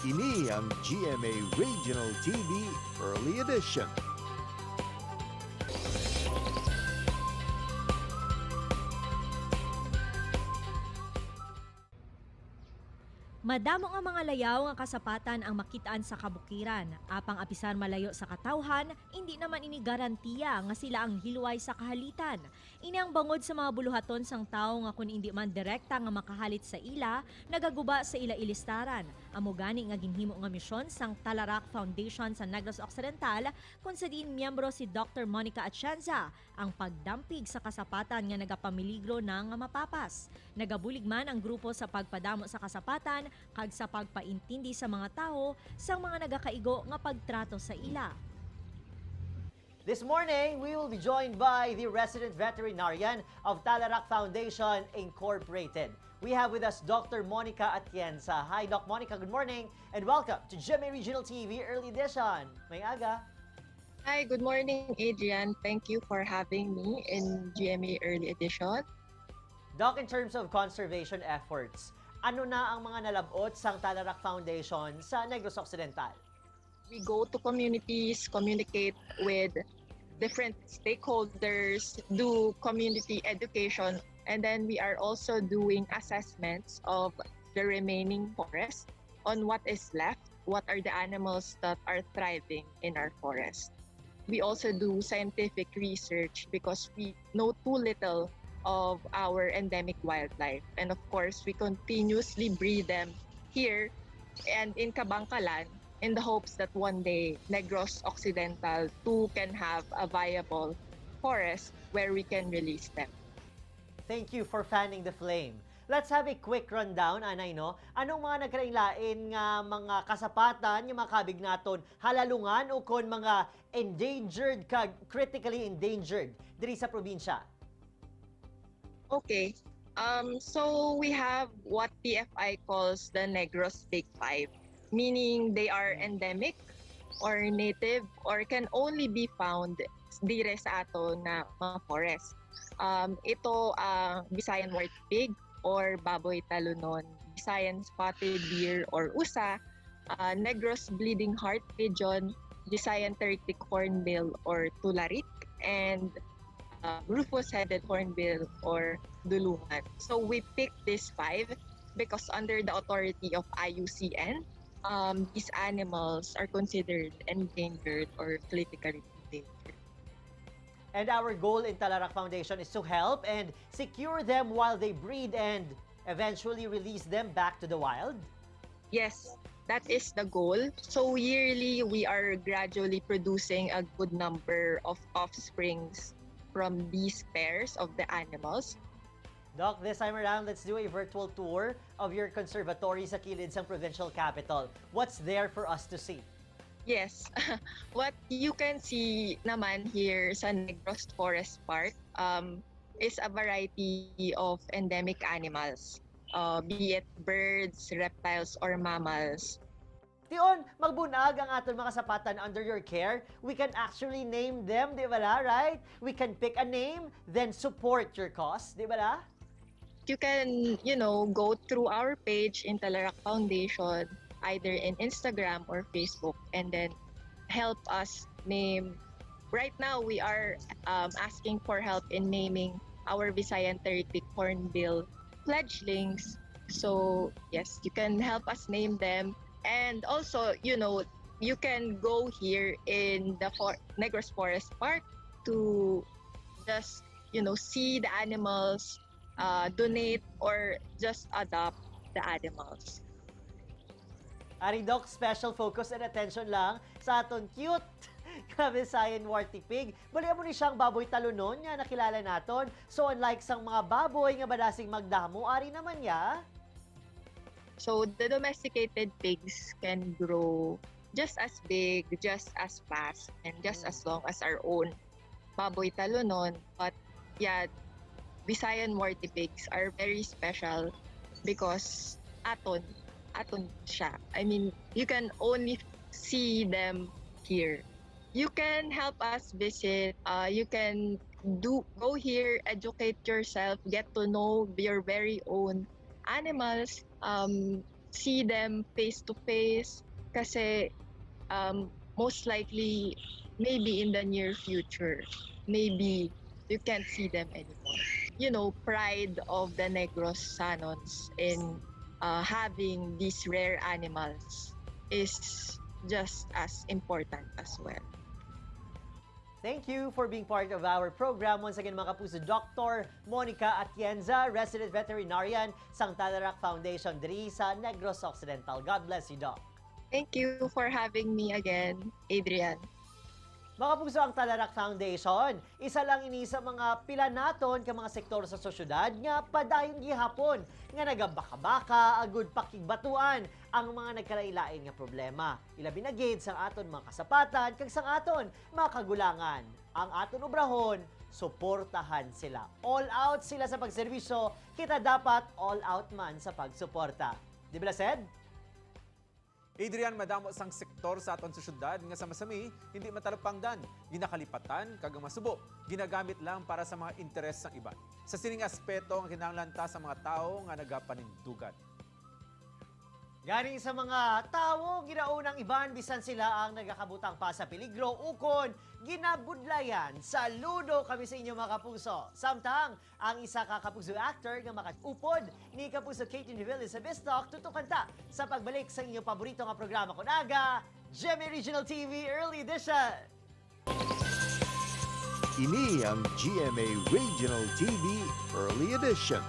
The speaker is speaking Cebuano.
Ini ang GMA Regional TV Early Edition. Madamo nga mga layaw nga kasapatan ang makitaan sa kabukiran. Apang apisar malayo sa katawhan, hindi naman ini garantiya nga sila ang hilway sa kahalitan. Ini ang bangod sa mga buluhaton sang tao nga kun hindi man direkta nga makahalit sa ila, nagaguba sa ila ilistaran. Amo gani nga ginhimo nga misyon sang Talarak Foundation sa Negros Occidental kung sa diin miyembro si Dr. Monica Atienza ang pagdampig sa kasapatan nga nagapamiligro na nga mapapas. Nagabulig man ang grupo sa pagpadamo sa kasapatan kag sa pagpaintindi sa mga tao sang mga nagakaigo nga pagtrato sa ila. This morning, we will be joined by the resident veterinarian of Talarak Foundation Incorporated. We have with us Dr. Monica Atienza. Hi, Doc Monica. Good morning and welcome to GMA Regional TV Early Edition. Maayong aga. Hi, good morning, Adrian. Thank you for having me in GMA Early Edition. Doc, in terms of conservation efforts, ano na ang mga nalabot sang Talarak Foundation sa Negros Occidental? We go to communities, communicate with different stakeholders, do community education, and then we are also doing assessments of the remaining forest on what is left, what are the animals that are thriving in our forest. We also do scientific research because we know too little of our endemic wildlife. And of course, we continuously breed them here and in Kabankalan in the hopes that one day Negros Occidental too can have a viable forest where we can release them. Thank you for fanning the flame. Let's have a quick rundown, anay, no? Anong mga nagkalain nga mga kasapatan, yung mga kabig naton, halalungan o kon mga endangered kag critically endangered diri sa probinsya? Okay. So we have what TFI calls the Negros Big Five, meaning they are endemic or native or can only be found dire sa ato na mga forest. Ito ang Visayan warty pig or baboy talunon, Visayan spotted deer or usa, Negros bleeding heart pigeon, Visayan tarictic hornbill or tularik, and rufous-headed hornbill or dulungan. So we picked these five because under the authority of IUCN, these animals are considered endangered or critically endangered. And our goal in Talarak Foundation is to help and secure them while they breed and eventually release them back to the wild. Yes, that is the goal. So yearly, we are gradually producing a good number of offsprings from these pairs of the animals. Doc, this time around, let's do a virtual tour of your conservatory sa kilid sang provincial capital. What's there for us to see? Yes. What you can see naman here sa Negros Forest Park is a variety of endemic animals, be it birds, reptiles, or mammals. Tion, magbunag ang aton mga kasapatan under your care. We can actually name them, di ba la, right? We can pick a name, then support your cause, di ba la? You can go through our page in Talarak Foundation, either in Instagram or Facebook, and then help us name. Right now, we are asking for help in naming our Visayan Tarictic Hornbill fledglings. So, yes, you can help us name them. And also, you can go here in the Negros Forest Park to just see the animals, donate or just adopt the animals. Ari Doc, special focus and attention lang sa aton cute nga Visayan warty pig. Bali amo ni siyang baboy talunon nga nakilala naton. So unlike sang mga baboy nga badasig magdamo, ari naman ya. So the domesticated pigs can grow just as big, just as fast, and just as long as our own baboy talunon. But yeah, Visayan warty pigs are very special because aton siya. I mean, you can only see them here. You can help us visit. You can do go here, educate yourself, get to know your very own animals. See them face to face kasi most likely, maybe in the near future, maybe you can't see them anymore. Pride of the Negrosanons in having these rare animals is just as important as well. Thank you for being part of our program. Once again, mga kapuso, Dr. Monica Atienza, resident veterinarian sang Talarak Foundation diri sa Negros Occidental. God bless you, Doc. Thank you for having me again, Adrian. Mga kapuso, ang Talarak Foundation, isa lang ini sa mga pila naton ka mga sektor sa sosyudad nga padayon gihapon nga nagabaka-baka agud pakigbatuan ang mga nagkalailain nga problema. Ilabi na gid sang aton mga kasapatan kag sang aton mga kagulangan. Ang aton obrahon, suportahan sila. All out sila sa pagserbisyo, kita dapat all out man sa pagsuporta. Di ba, Sed? Adrian, madamo sang sektor sa aton sa syudad nga sa masami, hindi matalupangdan, ginakalipatan kag ang masubo, ginagamit lang para sa mga interes sang iban. Sa sining aspeto ang kinahanglan ta sa mga tao nga nagapanindugan. Gani sa mga tawo, ginaunang iban bisan sila ang nagakabutang pa sa peligro ukon ginabudlayan. Saludo kami sa inyo, mga kapuso. Samtang ang isa ka kapuso actor nga makaupod ni Kapuso Kate Revilla sa Bistalk, tutukan ta sa pagbalik sa inyong paborito nga programa kun aga, GMA Regional TV Early Edition. Ini ang GMA Regional TV Early Edition.